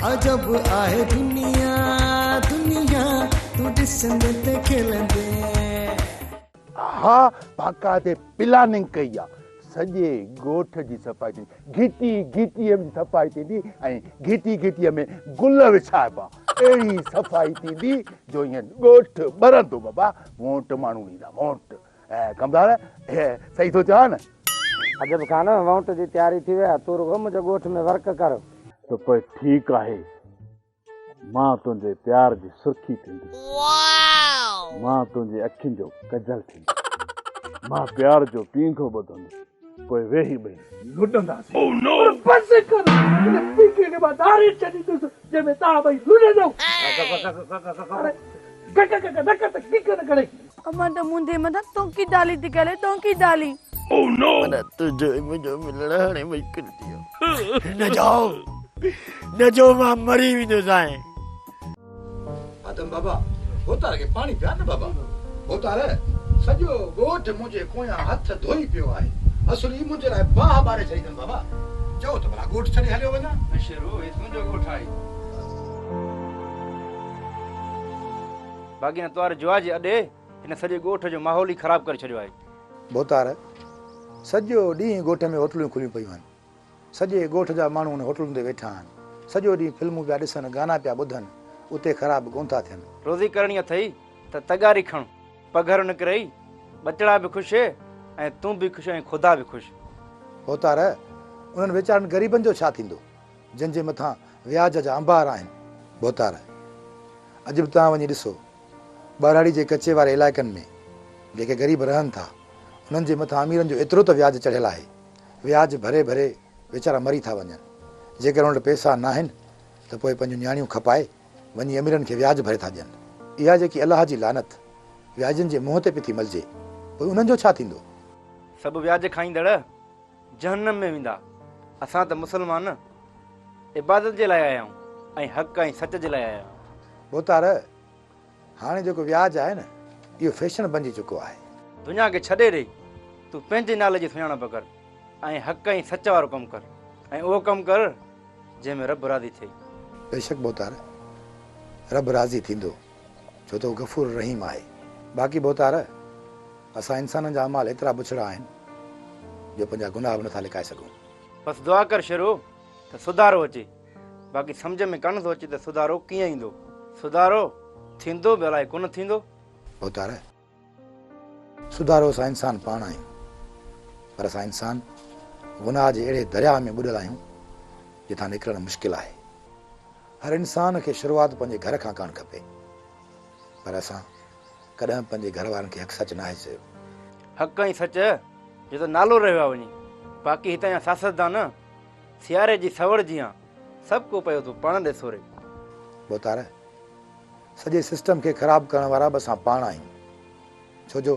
عجب آهي دنيا دنيا تون ڏسندين ته کلندين. ها باقاعدي پلاننگ ڪئي آ سڄي ڳوٺ جي صفائي ٿيندي گهٽي گهٽي ۾ صفائي ٿيندي ۽ گهٽي گهٽي ۾ گل وڇائبا اهڙي صفائي ٿيندي جو ائين ڳوٺ ٻرندو بابا ووٽ ماڻهو ڏيندا ووٽ ڪمدار صحيح ٿو چوان نه. عجب خان ووٽ جي تياري ٿي وئي آ تون رڳو منهنجي ڳوٺ ۾ ورڪ ڪر. ته پوء ٺيڪ آهي مان تنهنجي پيار جي سرخي ٿيندس مان تنهنجي اکين جو ڪجل ٿيندس مان پيار جو پينگهو ٻڌندس پوء ويهي ٻئي لڏنداسين. پر بس ڪر ان پينگهي کي مان ڏاري ڇڏيندس جنهن ۾ توهان ٻئي لڏندؤ. اڙي گگ گگ نه ڪر ته گگ نه ڪري. امان ته منهنجي مٿان ٽونڪي ڊالي ٿي ڪري ٽونڪي ڊالي. معنيٰ تنهنجو ۽ منهنجو ملڻ هاڻي مشڪل ٿي ويو. نه جائو نه جو مان مري ويندوسانء. آدم بابا، ڀوتار کي پاڻي پيار نه بابا. ڀوتار، سڄو ڳوٺ منهنجي پويان هٿ ڌوئي پيو آهي. اصل ئي منهنجي لاء باهه ٻاري ڇڏي اٿن بابا. چئو ته ڀلا ڳوٺ ڇڏي هليو وڃان. نه شيرو، هي تنهنجو ڳوٺ آهي. باقي هن توار جوا جي اڏي هن سڄي ڳوٺ جو ماحول ئي خراب ڪري ڇڏيو آهي. ڀوتار، سڄو ڏينهن ڳوٺ ۾ هوٽلون کليون پيون آهن. سڄي ڳوٺ جا ماڻهو ان هوٽلن تي ويٺا آهن. سڄو ڏينهن فلمون پيا ڏسن، گانا پيا ٻڌن، اتي خراب ڪونه ٿا ٿين. روزي ڪرڻي اٿئي ته تغاري کڻ، پگهر نڪرئي، ٻچڙا به خوش ۽ تون به خوش ۽ خدا به خوش. ڀوتار، انهن ويچارن غريبن جو ڇا ٿيندو، جن جي مٿان وياج جا انبار آهن. ڀوتار، اڄ به توهان وڃي ڏسو، ٻهراڙي جي ڪچي واري علائقن ۾ جيڪي غريب رهن ٿا، انهن جي مٿان اميرن جو ايترو ته وياج چڙهيل آهي، وياج ڀري ڀري ويچارا مري ٿا وڃن. جيڪر انهن وٽ پئسا ناهن ته پوء پنهنجون نياڻيون کپائي وڃي اميرن کي وياج ڀري ٿا ڏين. اها جيڪي الله جي لعنت وياجين جي منهن تي پئي ٿي ملجي، پوء انهن جو ڇا ٿيندو؟ سڀ وياج کائيندڙ جهنم ۾ ويندا. اسان ته مسلمان عبادت جي لاء آيا آهيون ۽ حق ۽ سچ جي لاء آيا آهيون. ڀوتار، هاڻي جيڪو وياج آهي نه اهو فيشن بنجي چڪو آهي. دنيا کي ڇڏي ڏي، تون پنهنجي نالي جي سڃاڻپ ڪر ۽ حق ۽ سچ وارو ڪم ڪر ۽ اهو ڪم ڪر جنهن ۾ رب راضي ٿئي. بيشڪ ڀوتار، رب راضي ٿيندو، ڇو ته هو غفور رحيم آهي. باقي ڀوتار، اسان انسانن جا اعمال ايترا بڇڙا آهن جو پنهنجا گناهه به نٿا لڪائي سگهون. بس دعا ڪر شيرو ته سڌارو اچي. باقي سمجهه ۾ ڪانه ٿو اچي ته سڌارو ڪيئن ايندو. سڌارو ٿيندو به الائي ڪونه ٿيندو. ڀوتار، سڌارو اسان انسان پاڻ آهيون. پر اسان انسان گناهه جي اهڙي درياهه ۾ ٻڏل آهيون جتان نڪرڻ مشڪل آهي. هر انسان کي شروعات پنهنجي گهر کان ڪرڻ کپي. پر اسان ڪڏهن به پنهنجي گهر وارن کي حق سچ ناهي چيو. حق ۽ سچ جو ته نالو رهيو آهي وڃي. باقي هتان جا سياستدان سياري جي سوڙ جيان سڀ ڪو پيو ٿو پاڻ ڏي سوري. ڀوتار، سڄي سسٽم کي خراب ڪرڻ وارا به اسان پاڻ آهيون. ڇو جو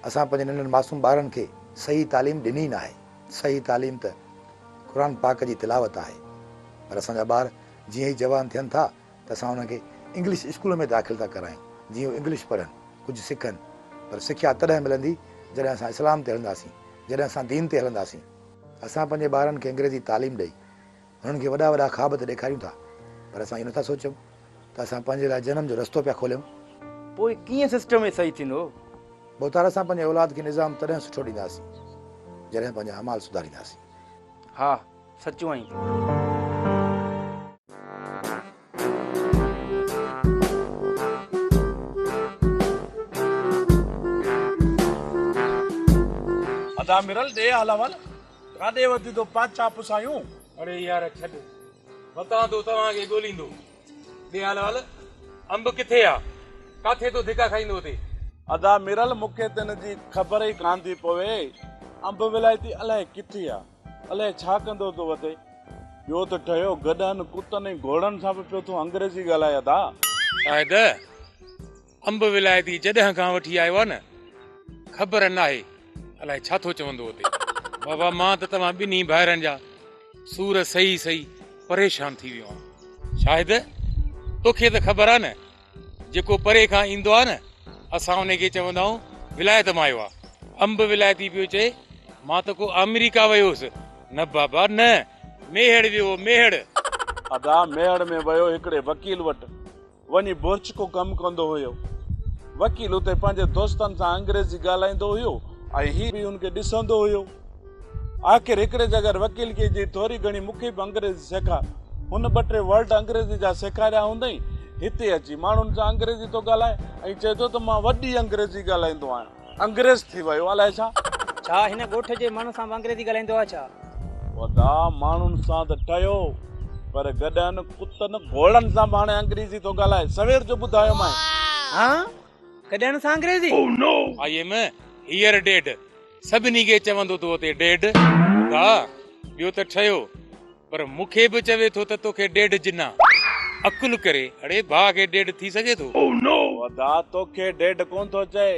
اسان پنهنجي ننڍن معصوم ٻارن کي صحيح تعليم ڏني ئي ناهي. صحيح تعليم ته قرآن پاڪ جي تلاوت آهي. پر اسان جا ٻار جيئن ئي جوان ٿين ٿا ته اسان انهن کي انگلش اسڪول ۾ داخل ٿا ڪرايون جيئن هو انگلش پڙهن، ڪجهه سکن. پر سکيا تڏهن ملندي جڏهن اسان اسلام تي هلنداسين، جڏهن اسان دين تي هلنداسين. اسان پنهنجي ٻارن کي انگريزي تعليم ڏئي هنن کي وڏا وڏا خواب ته ڏيکاريون ٿا پر اسان اهو نٿا سوچيون ته اسان پنهنجي لاء جهنم جو رستو پيا کوليون. پوء ڪيئن سسٽم ئي صحيح ٿيندو؟ ڀوتار اسان پنهنجي اولاد کي نظام تڏهن سٺو ڏينداسين جڏهن پنهنجا اعمال سڌارينداسين. ها سچو آهين تون. ادا مرل ڏي حال احوال ڪاڏي وڌي ٿو پاچا پسايون. اڙي يار ڇڏ وتان ٿو توهان کي ڳوليندو. ڏي حال احوال انب ڪٿي آ ڪاٿي ٿو ڌڪا کائيندو وتي. ادا مرل مونکي ته ان جي خبر ئي ڪانه ٿي پوي انب ولائتي الائي ڪٿي آ. الائي ڇا ڪندو ٿو وتي. ٻيو ته ٺهيو گڏهن، ڪتن ۽ گهوڙن سان به پيو ٿو انگريزي ڳالهائي ادا. شاهد، انب ولايتي جڏهن کان وٺي آيو آ نه، خبر ناهي الائي ڇا ٿو چوندو وتي. بابا مان ته توهان ٻنهي ڀائرن جا سور سهي سهي پريشان ٿي ويو آهيان. شاهد، توکي ته خبر آ نه جيڪو پري کان ايندو آ نه اسان ان کي چوندا آهيون ولايت مان آيو آ. انب ولايتي پيو چئي مان ته ڪو آمريڪا ويو هوس. نه بابا نه ميهڙ ويو هو ميهڙ. ادا ميهڙ ۾ ويو هڪڙي وڪيل وٽ وڃي بورچڪو ڪم ڪندو هيو. وڪيل اتي پنهنجي دوستن سان انگريزي ڳالهائيندو هيو ۽ هي به ان کي ڏسندو هيو. آخر هڪڙي جڳهه وڪيل کي چئي ٿوري گهڻي مون کي به انگريزي سيکار. هن ٻه ٽي ورڊ انگريزي جا سيکاريا هوندئين. هتي اچي ماڻهن سان انگريزي ٿو ڳالهائي ۽ چئي ٿو ته مان وڏي انگريزي ڳالهائيندو آهيان. انگريز ٿي ويو الائي ڇا؟ ڇا هن ڳوٺ جي ماڻهن سان به انگريزي ڳالهائيندو آهي ڇا؟ ادا ماڻهن سان ته ٺهيو پر گڏهن، ڪتن، گهوڙن سان به هاڻي انگريزي ٿو ڳالهائي. سوير جو ٻڌايومانء. ها؟ گڏهن سان انگريزي؟ I am here dead. سڀني کي چوندو ٿو اتي ڊيڊ. ادا ٻيو ته ٺهيو پر مون کي به چوي ٿو ته توکي ڊيڊ جنا. عقل ڪري اڙي ڀاء کي ڊيڊ ٿي سگهي ٿو؟ ادا توکي ڊيڊ ڪونه ٿو چئي.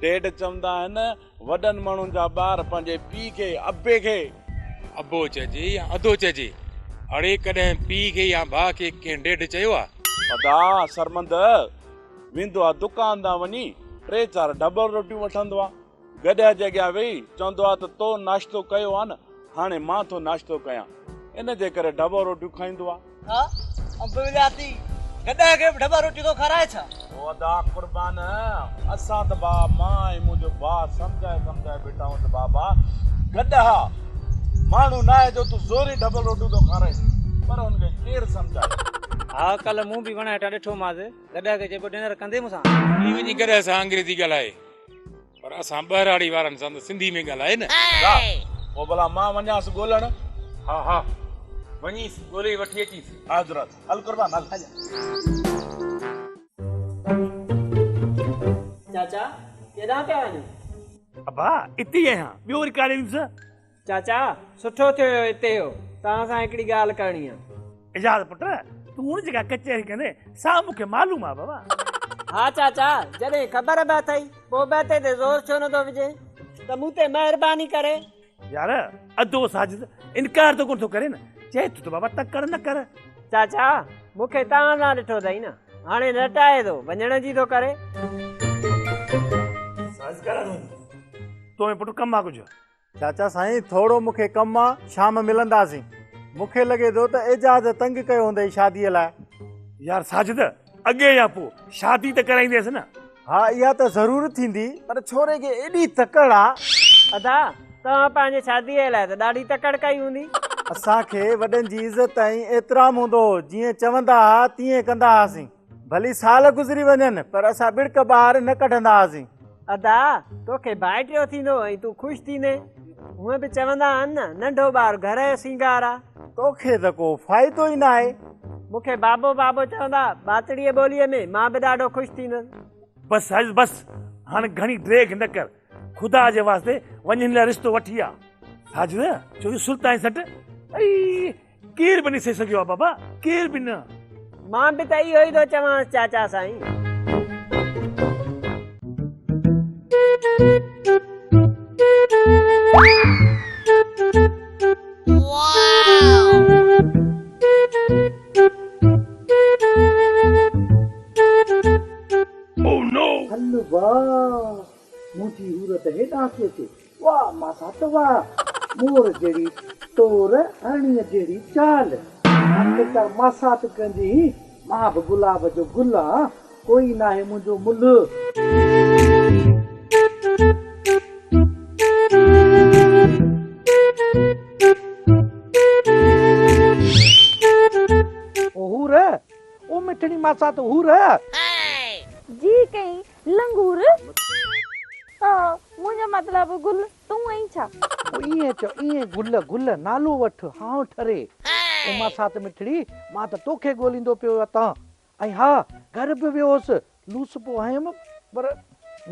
ڊيڊ چوندا آهن وڏن ماڻهن جا ٻار پنهنجي پيء کي، ابي کي. ابو چئجي يا ادو چئجي. اڙي ڪڏهن پيء کي يا ڀاء کي ڪنهن ڊيڊ چيو آ؟ ادا سرمند ويندو آ دڪان تان وڃي ٽي چار ڊبل روٽيون وٺندو آ. گڏهه جي اڳيان ويهي چوندو آ ته تو ناشتو ڪيو آ نه، هاڻي مان ٿو ناشتو ڪيان. ان جي ڪري ڊبل روٽيون کائيندو آ. ها انب ولياتي، گڏهه کي به ڊبل روٽيون ٿو کارائي ڇا؟ او ادا قربان، اسان ته ڀاء مان ۽ منهنجو ڀاء سمجهائي سمجهائي بيٺا آهيون ته بابا گڏهه آ، ماڻهو ناهي جو تون زوري ڊبل روٽيون ٿو کارائين، پر هن کي ڪير سمجهائي. ها ڪلهه مون به وڻ هيٺان ڏٺومانس، گڏهه کي چئبو ڊنر ڪندين مون سان؟ هي وڃي گڏهه سان انگريزي ڳالهائي. پر اسان ٻهراڙي وارن سان ته سنڌي ۾ ڳالهائي نه. ها پوء ڀلا مان وڃانس ڳولڻ. ها ها وڃيس ڳولي وٺي اچيس. ها حضرت هل قربان هل. چاچا ڪيڏانهن پيا وڃو؟ ابا اتي ئي آهيان ٻيو وري ڪاڏي ويندس. چاچا سٺو ٿيو اتي هو توهان سان هڪڙي ڳالهه ڪرڻي آ. اعجاز پٽ تون هن جيڪا ڪچهري ڪندين سا مون کي معلوم آ بابا. ها چاچا جڏهن خبر به اٿئي پوء به تي تي زور ڇو نٿو وجهين ته مون تي مهرباني ڪري. يار ادو ساجد انڪار ته ڪونه ٿو ڪري نه چئي ٿو ته بابا تڪڙ نه ڪر. چاچا مون کي توهان سان ڏٺو اٿئي نه هاڻي نٽائي ٿو وڃڻ جي ٿو ڪري. ساجد ڪران ٿو تو ۾ پٽ ڪم آ ڪجهه. چاچا سائين ٿورو مون کي ڪم آ، شام ملنداسين. مون کي لڳي ٿو ته اعجاز تنگ ڪيو هوندئي شاديء لاء. يار ساجد اڳي يا پوء شادي ته ڪرائينديس نه. ها اها ته ضرور ٿيندي پر ڇوري کي ايڏي تڪڙ آ. ادا توهان پنهنجي شاديء لاء ته ڏاڍي تڪڙ ڪئي هوندي. اسان کي وڏن جي عزت ۽ احترام هوندو هو، جيئن چوندا ها تيئن ڪندا هئاسين. ڀلي سال گذري وڃن پر اسان ٻڙڪ ٻاهر نه ڪڍندا هئاسين. ادا توکي ڀائٽيو ٿيندو ۽ تون خوش ٿيندين. هونئن به چوندا آهن نه ننڍو ٻار گهر جو سينگار آ. توکي ته ڪو فائدو ئي ناهي. مون کي بابو بابو چوندا ٻاتڙيء ٻوليء ۾ مان به ڏاڍو خوش ٿيندس. بس ساجد بس هاڻ گهڻي ڊيگهه نه ڪر خدا جي واسطي وڃ هن لاء رشتو وٺي آ. ساجد ڇو جو سلطان سٽ ائي ڪير به نه سهي سگهيو آ بابا ڪير به نه. مان به ته اهو ئي ٿو چوانس چاچا سائين. هل واهه منهنجي حور ته هيڏانهن ٿي اچي. واهه ماسات واهه، مور جهڙي ٽور، هرڻيء جهڙي چال. آخرڪار ماسات ڪنهنجي هي، مان به گلاب جو گل آن، ڪوئي ناهي منهنجو ملهه. او حور، او مٺڙي ماسات حور. جي ڪئين لنگور. ها منهنجو مطلب گل تون ائين ڇا؟ او ائين چئو ائين گل گل نالو وٺ هانء ٺري. او ماسات مٺڙي مان ته توکي ڳوليندو پيو وتان ۽ ها گهر به ويو هوس لوس پو هنيم پر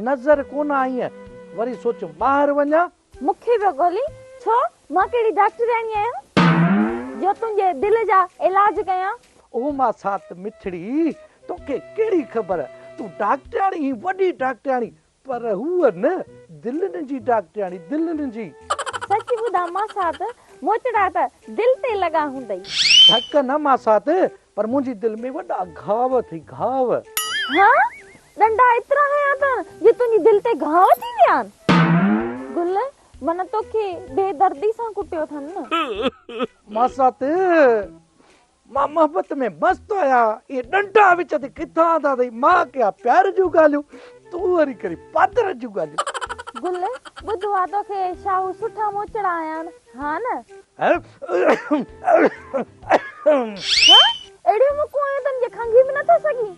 نظر ڪونه آئينء وري سوچيم ٻاهر وڃان. مون کي پيو ڳولين ڇو؟ مان ڪهڙي ڊاڪٽرياڻي آهيان جو تنهنجي دل جا علاج ڪيان. او ماسات مٺڙي توکي ڪهڙي خبر تون ڊاڪٽرياڻي هين وڏي ڊاڪٽرياڻي پر هوء نه دلن جي ڊاڪٽرياڻي دلن جي. سچ ٻڌاء ماسات موچڙا ته دل تي لڳا هوندئي. ڌڪ نه ماسات پر منهنجي دل ۾ وڏا گهاو اٿئي گهاو. ها ڏنڊا ايترا هنيا اٿن جو تنهنجي دل تي گهاو ٿي ويا آهن. گل من توکي بي دردي سان ڪٽيو اٿن نه. ماسات مان محبت ۾ مست آهيان، اهي ڏنڊا وچ تي ڪٿان آندا اٿئي، مان ڪيان پيار جون ڳالهيون، تون وري ڪرين پادر جون ڳالهيون. گل، ٻڌو آ توکي شاهو سٺا موچڙا آيا آهن، ها نه؟ ها؟ اهڙيون مڪون آيون اٿن جي کنگهي به نٿو سگهين.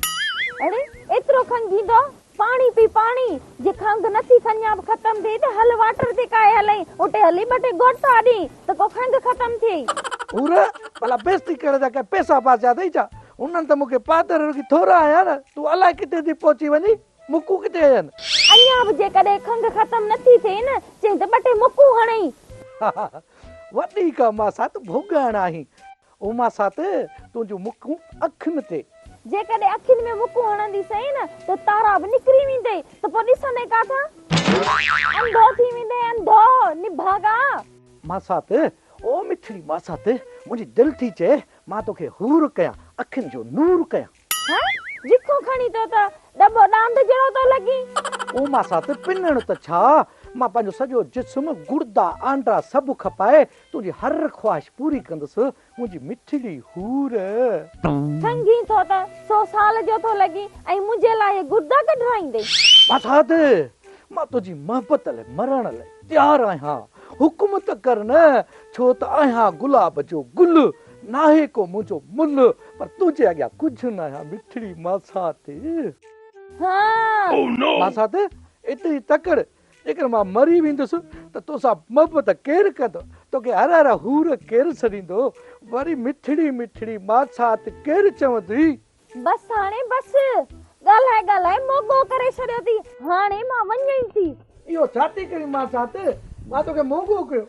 اڙي ايترو کنگهيندو، پاڻي پي پاڻي، جي کنگهه نٿي سڃا به ختم ٿئي ته هل واٽر تي ڪاهي هلئين، اتي هلي ٻه ٽي گهوٽا ڏين ته ڪو کنگهه ختم ٿئي. حور، ڀلا بيستي ڪرڻ جا ڪي پئسا باسيا اٿئي ڇا؟ هنن ته مون کي پادر رڳي ٿورا هنيا نه، تون الائي ڪٿي ٿي پهچي وڃين، مڪون ڪٿي هنين؟ اڃا به جيڪڏهن کنگهه ختم نٿي ٿئي نه، چئين ته ٻه ٽي مڪون هڻئين. وڏي ڪا ماسات ڀوڳائڻ آهين، او ماسات تنهنجون مڪون اکين تي. جيڪڏهن اکين ۾ مڪون هڻنديسين نه ته تارا به نڪري ويندئي ته پوء ڏسندين ڪاٿان؟ انڌو ٿي ويندين انڌو، نڀاڳا. ماسات، او مٺڙي ماسات، منهنجي دل ٿي چئي مان توکي حور ڪيان، اکين جو نور ڪيان. ها؟ وکون کڻي ٿو ته ڏٻو ڏاند جهڙو ٿو لڳين. او ماسات پنڻ ته ڇا، مان پنهنجو سڄو جسم، گڙدا، آنڊا سڀ کپائي تنهنجي هر خواهش پوري ڪندس، منهنجي مٺڙي حور. کنگهين ٿو ته سو سال جو ٿو لڳين ۽ منهنجي لاء اهي گڙدا ڪڍرائيندين. ماسات، مان تنهنجي محبت لاء مرڻ لاء تيار آهيان، حڪم ته ڪر نه، ڇو ته آهيان گلاب جو گل، ناهي ڪو منهنجو ملهه، پر تنهنجي اڳيان ڪجهه ناهيان مٺڙي ماسات. ها. ماسات، ايتري تڪڙ، جيڪڏهن مان مري ويندس ته توسان محبت ڪير ڪندو؟ توکي هر هر حور ڪير سڏيندو؟ وري مٺڙي مٺڙي ماسات ڪير چوندي؟ بس هاڻي بس، ڳالهائي ڳالهائي موڳو ڪري ڇڏيو ٿي، هاڻي مان وڃين ٿي. اهو ڇا ٿي ڪرين ماسات، مان توکي موڳو ڪيو؟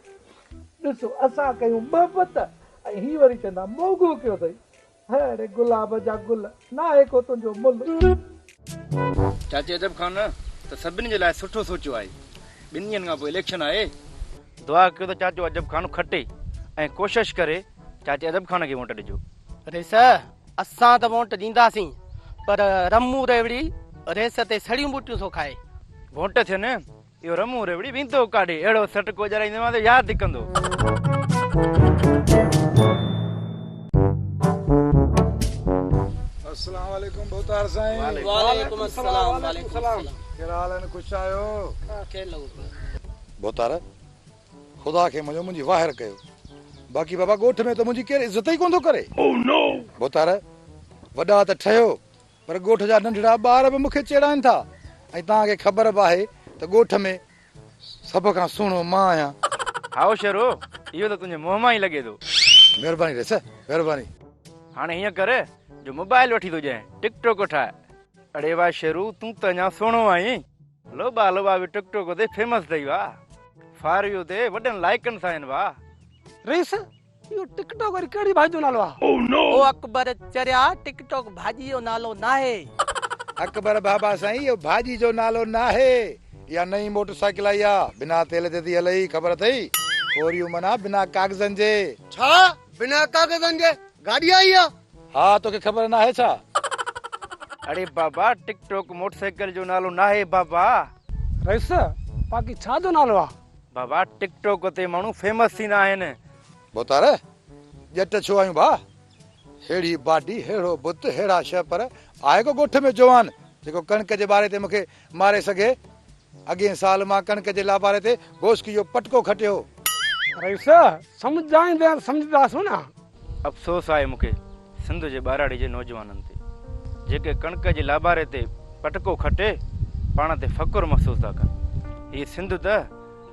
ڏس اسان ڪيون محبت ۽ هي وري چوندا موڳو ڪيو اٿئي. هڙ گلاب جا گل، ناهي ڪو تنهنجو ملهه. چاچي عجب خان ته سڀني جي لاء سٺو سوچيو آهي. ٻن ڏينهن کان پوء اليڪشن آهي. دعا ڪيو ته چاچو عجب خان کٽي ۽ ڪوشش ڪري چاچي عجب خان کي ووٽ ڏجو. ريس اسان ته ووٽ ڏينداسين پر رمون ريوڙي ريس تي سڙيون ٻوٽيون ٿو کائي. ووٽ ٿين اهو رمون ريوڙي ويندو ڪاڏي اهڙو سٽڪو ڄرائيندومانس ته ياد ڪندو. السلام عليڪم ڀوتار سائين. وعليڪم السلام وعليڪم السلام. ڪهڙا حال آهن خوش آهيو. خير لڳو پيو. ڀوتار خدا کي مڃو منهنجي واهر ڪيو باقي بابا ڳوٺ ۾ ته منهنجي ڪير عزت ئي ڪونه ٿو ڪري. ڀوتار وڏا ته ٺهيو پر ڳوٺ جا ننڍڙا ٻار به مون کي چيڙائين ٿا ۽ توهان کي خبر به آهي ته ڳوٺ ۾ سڀ کان سهڻو مان آهيان. هائو شيرو، اهو ته تنهنجي منهن مان ئي لڳي ٿو. مهرباني ريس، مهرباني. هاڻي هيئن ڪر جو موبائل وٺي ٿو ڏيانء، ٽڪ ٽوڪ ٺاهه. اڙي واهه شيرو، تون ته اڃا سهڻو آهين. لوٻا لوٻا به ٽڪ ٽوڪ تي فيمس اٿئي واهه. فار يو تي وڏن لائيڪن سان آهن واهه. رئيس، اهو ٽڪ ٽاڪ وري ڪهڙي ڀاڄي جو نالو آ؟ او اڪبر چريا ٽڪ ٽاڪ ڀاڄي جو نالو ناهي. اڪبر بابا سائين اهو ڀاڄي جو نالو ناهي. اها نئين موٽر سائيڪل آئي آ بنا تيل جي ٿي هلئي خبر اٿئي؟ فوريون معنيٰ بنا ڪاغذن جي. ڇا بنا ڪاغذن جي گاڏي آئي آ؟ ها توکي خبر ناهي ڇا؟ اڙي بابا ٽڪ ٽاڪ موٽر سائيڪل جو نالو ناهي بابا. رئيس باقي ڇا جو نالو آ؟ بابا ٽڪ ٽاڪ تي ماڻهو فيمس ٿيندا آهن. ڀوتار، ڄٽ ڇو آهيون ڀاء؟ ههڙي باڊي، ههڙو بت، ههڙا شهپر، آهي ڪو ڳوٺ ۾ جوان جيڪو ڪڻڪ جي ٻاري تي مون کي ماري سگهي؟ اڳئين سال مان ڪڻڪ جي لاباري تي بوسڪي جو پٽڪو کٽيو هو. رئيس، سمجهائيندين ته سمجهنداسون نه. افسوس آهي مون کي سنڌ جي ٻهراڙي جي نوجوانن تي جيڪي ڪڻڪ جي لاباري تي پٽڪو کٽي پاڻ تي فخر محسوس ٿا ڪن. هي سنڌ ته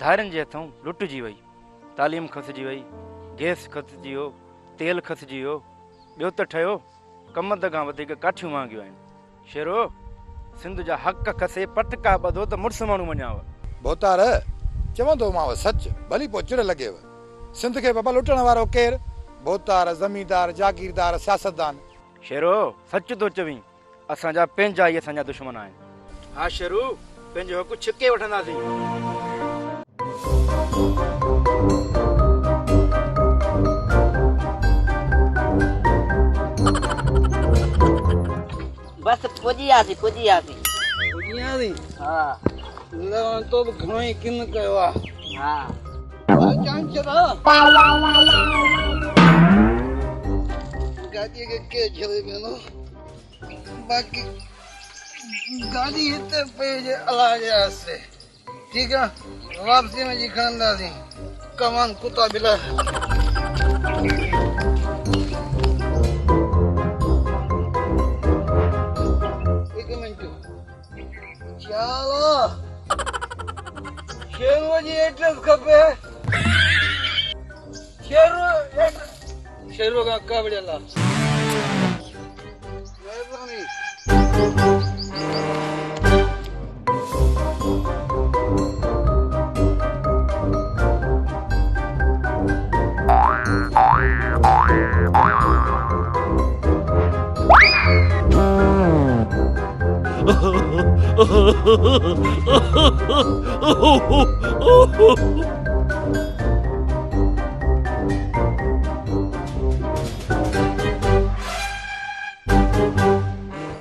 ڌارين جي هٿئون لٽجي وئي. تعليم کسجي وئي، گئس کسجي ويو، تيل کسجي ويو، ٻيو ته ٺهيو ڪمند کان وڌيڪ ڪاٺيون مهانگيون آهن. شيرو، سنڌ جا حق کسي پٽڪا ٻڌو ته مڙس ماڻهو مڃانء. ڀوتار، چوندومانء سچ، ڀلي پوء چڙ لڳيو. سنڌ کي بابا لٽڻ وارو ڪير؟ ڀوتار، زميندار، جاگيردار، سياستدان. شيرو، سچ ٿو چوين، اسان جا پنهنجا ئي اسان جا دشمن آهن. ها شيرو، پنهنجو حق ڇڪي وٺنداسين. بس پڄي وياسين، پڄي وياسين. پڄي وياسين؟ ها. لڳان تو به گهڻو ئي ڪن ڪيو آ. ها. گاڏيء کي ڪير جهلي ويندو؟ باقي گاڏي هتي پئي هجي الله جي آسري. ٺيڪ آ واپسيء ۾ جي کڻنداسين. ڪمان ڪتا ٻلا. هڪ منٽ چالو شيروء جي ايڊريس کپي. شيرو شيرو کان ڪاوڙيل آ. مهرباني.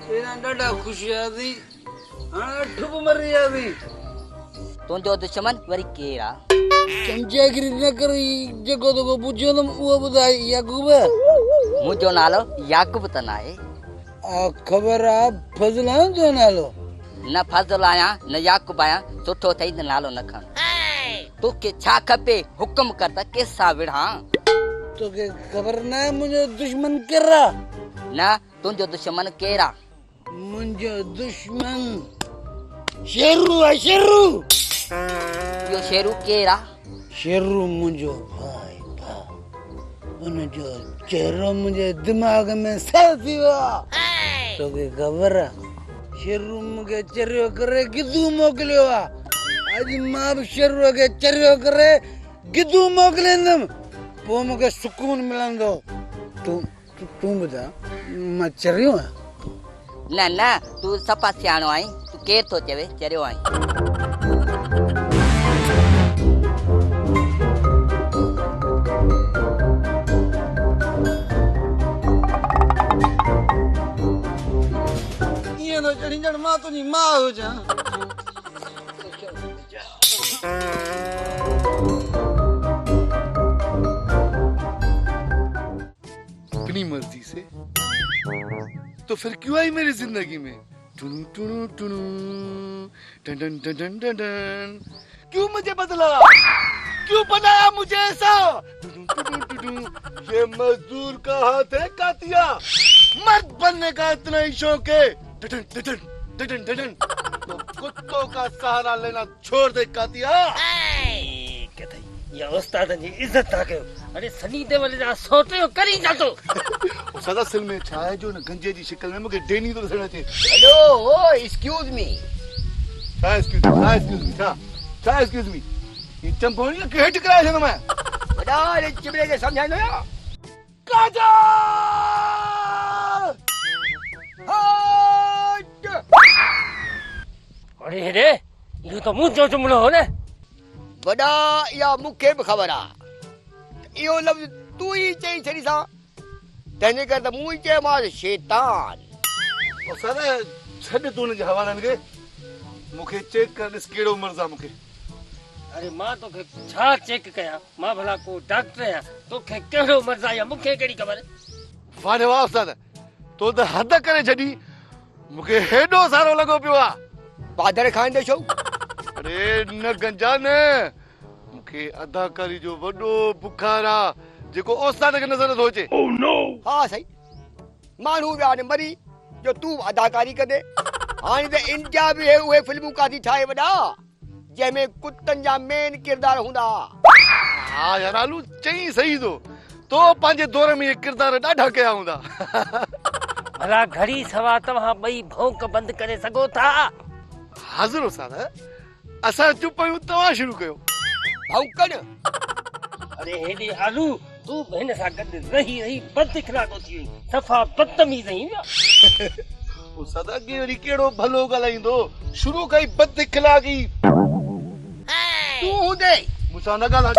پهريان ڏاڍا خوش هياسين، هاڻي اٺ به مري وياسين. تنهنجو دشمن وري ڪير آ؟ چمچاگيري نه ڪر، جيڪو توکان پڇيو اٿم اهو ٻڌاء يعقوب. منهنجو نالو يعقوب ته ناهي. آ خبر آ فضل آ نه تنهنجو نالو. نه فضل آهيان نه يعقوب آهيان، سٺو اٿئي ته نالو نه کڻ. توکي ڇا کپي حڪم ڪر ته ڪنهن سان وڙهان. توکي خبر ناهي منهنجو دشمن ڪير آ؟ نه تنهنجو دشمن ڪير آ؟ منهنجو دشمن شيرو آ شيرو. اهو شيرو ڪير آ؟ شيرو منهنجو ڀاء ڀاء. ان جو چهرو منهنجي دماغ ۾ سيل ٿي ويو آ. توکي خبر آ شيرو مون کي چريو ڪري گدو موڪليو آ. اڄ مان به شيروء کي چريو ڪري گدو موڪليندم پوء مون کي سڪون ملندو. تون تون ٻڌاء مان چريو آهيان؟ نه نه تون صفا سياڻو آهين، تون ڪير ٿو چوي چريو آهين. ائين ٿو چڙهين ڄڻ مان تنهنجي ماء هجان. अपनी मर्जी से तो फिर क्यों आई मेरी जिंदगी में टुनु टुनु टुनु टन टन टन टन टन टन क्यों मुझे बदला क्यों बनाया मुझे ऐसा टुनु टुनु टुनु ये मजदूर का हाथ है कातिया मर्द बनने का इतना ही शौक है टन टन टन टन टन तो कुत्तों का सहारा लेना छोड़ दे कातिया या उस्तादनि जी इज़त था कयो। अरे सनी देओल जा सोट जो करी जा तो। उस्ताद असल में छा आहे जो हिन गंजे जी शक्ल में मूंखे डेनी थो ॾिसण अचे। हेलो ओ एक्सक्यूज मी। छा एक्सक्यूज मी छा एक्सक्यूज मी छा छा एक्सक्यूज मी ही चंपो हणी हेठि कराए छॾंदोमांइ। वॾा रे चिबड़े खे सम्झाईंदो आहियां। काजा हट। अरे हेॾे इहो त मुंहिंजो जुमिलो हो न। वॾा इहा मूंखे बि ख़बर आहे त इहो लफ़्ज़ तूं ई चई छॾीसां, तंहिंजे करे त मूं ई चयोमांसि शैतान। उस्ताद छॾ तूं हुनजे हवालनि खे, मूंखे चेक कर ॾिस कहिड़ो मर्ज़ आहे मूंखे। अरे मां तोखे छा चेक कयां, मां भला को डॉक्टर आहियां, तोखे कहिड़ो मर्ज़ आहे इहा मूंखे कहिड़ी ख़बर। वाह रे वाह उस्ताद, तो त हद करे छॾी, मूंखे हेॾो सारो लॻो पियो आहे। पादर खाईंदे छो? अरे न गंजा न, मूंखे अदाकारी जो वॾो बुखार आहे जेको उस्ताद खे नज़र नथो अचे। Oh no! हा साईं, माण्हू विया आहिनि मरी जो तूं अदाकारी कंदे। हाणे त इंडिया बि उहे फिल्मूं काथी ठाहे वॾा जंहिंमें कुतनि जा मेन किरदार हूंदा। हा यार आलू चई सही थो, तो पंहिंजे दौर में इहे किरदार ॾाढा कया हूंदा। भला घड़ी सवा तव्हां ॿई भौंक बंदि करे सघो था? हाज़िर उस्ताद, असां चुप आहियूं, तव्हां शुरू कयो। भौंकण? अरे हेॾे आलू, तूं बि हिन सां गॾु रही रही बद इख़लाक़ो थी वई, सफ़ा बदतमीज़ आहीं। उस्ताद अॻे वरी कहिड़ो भलो ॻाल्हाईंदो, शुरू खां ई बद इख़लाक़ी। तूं हूंदे मूंसां न ॻाल्हाए।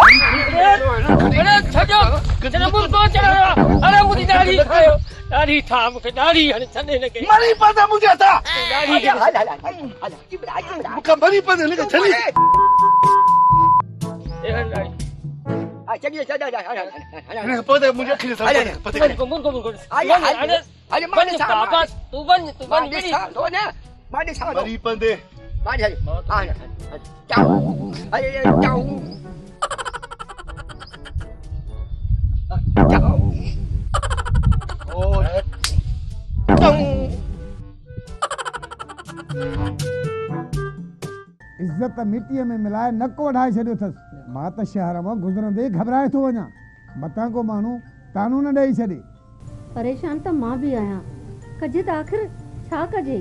अरे छॾियो, छॾियो, मुर्गो चढ़ायो आहे। अरे मुंहिंजी ॾाढ़ी खायो, ॾाढ़ी ठा मूंखे, ॾाढ़ी हाणे छॾे हिनखे। मरी पवंदा मुंहिंजे हथां। ॾाढ़ी हल, हल, हल, हल, हल, चिबड़ा, चिबड़ा। मूंखां मरी पवंदे हिनखे छॾी। ए, हल, ॾाढ़ी। ها چڱي چا چا هن کان پوء ته منهنجي اکين سان پتي وڃ منهن منهن وڃ هل مان ڏسان بابا تون وڃ تون وڃ مان ڏسان ٿو نه مان ڏسان ٿو مري پوندي مان ڏسان ها چائو اري چائو چائو او چائو عزت مٽيء ۾ ملائي نڪ وڍائي ڇڏيو اٿس. مان ته شهر مان گذرندي ئي گهٻرائي ٿو وڃان، متان ڪو ماڻهو طعنو نه ڏئي ڇڏي. پريشان ته مان به آهيان. ڪجي ته آخر ڇا ڪجي؟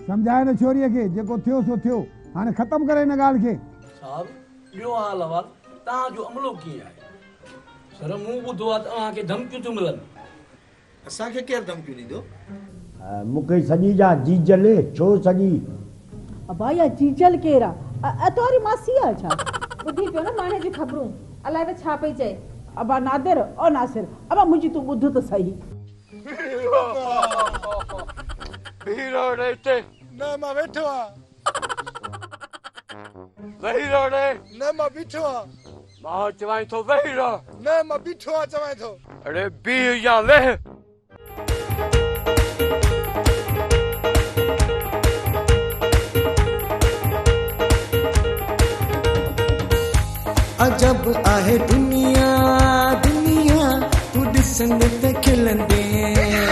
سمجهاء هن ڇوريء کي، جيڪو ٿيو سو ٿيو، هاڻي ختم ڪر هن ڳالهه کي. صاحب، ڏيو حال احوال، توهان جو عملو ڪيئن آهي؟ سر، مون ٻڌو آهي ته اوهان کي ڌمڪيون ٿيون ملن. اسان کي ڪير ڌمڪيون ڏيندو؟ مون کي سڄي جا جيجل ڇو سڄي؟ ابا اها جيجل ڪير آ؟ اتواري ماسي آ ڇا؟ ٻڌي پيو نه ماڻهي جون خبرون، الائي ته ڇا پئي چئي. ابا نادر، او ناصر، ابا منهنجي تون ٻڌ ته سهي. بيهي رهو ڙي هتي. نه مان ويٺو آهيان. ويهي رهه ڙي. نه مان بيٺو آهيان. مان چوانء ٿو ويهي رهه. نه مان بيٺو آهيان چوانء ٿو. اڙي بيهه يا ويهه. عجب آهي دنيا دنيا تون ڏسندين ته کلندين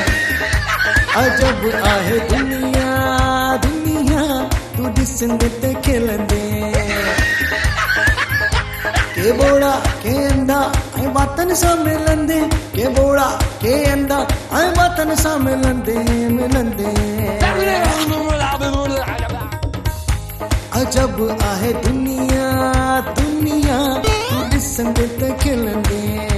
عجب آهي دنيا دنيا تون ڏسندين ته کلندين ڪي ٻوڙا ڪي انڌا ۽ واتن سان ملندي ڪي ٻوڙا ڪي انڌا ۽ واتن سان ملندي ملندي عجب آهي دنيا دنيا تون ڏسندين ته کلندين.